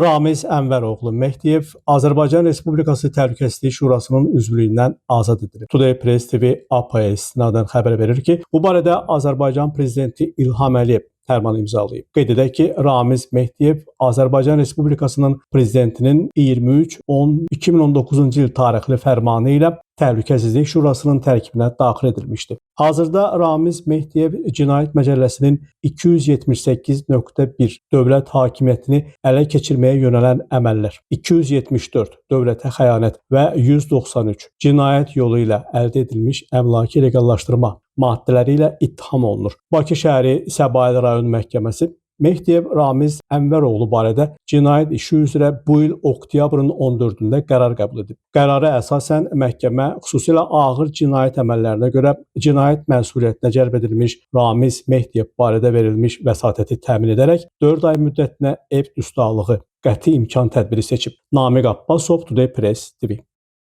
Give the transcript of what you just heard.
Ramiz Ənvəroğlu Mehdiyev Azərbaycan Respublikası Təhlükəsizlik Şurasının üzvlüyündən azad edilib. Today Press TV APA-ya istinadən xəbər verir ki, bu barədə Azərbaycan prezidenti İlham Əliyev fərman imzalayıb. Qeyd edək ki, Ramiz Mehdiyev Azərbaycan Respublikasının prezidentinin 23-10-2019-cu il tarixli fərmanı ilə Təhlükəsizlik Şurasının tərkibinə daxil edilmişdi. Hazırda Ramiz Mehdiyev Cinayət Məcəlləsinin 278.1 dövlət hakimiyyətini ələ keçirməyə yönələn əməllər, 274 dövlətə xəyanət və 193 cinayət yolu ilə əldə edilmiş əmlakı leqallaşdırma maddələri ilə ittiham olunur. Bakı şəhəri Səbail rayon məhkəməsi Mehdiyev Ramiz Ənvəroğlu barədə cinayət işi üzrə bu il oktyabrın 14-də qərar qəbul edib. Qərara əsasən məhkəmə xüsusilə ağır cinayət əməllərinə görə cinayət məsuliyyətinə cəlb edilmiş Ramiz Mehdiyev barədə verilmiş vəsatəti təmin edərək 4 ay müddətinə ev düstahlığı qəti imkan tədbiri seçib. Namiq Abbasov, Today Press TV.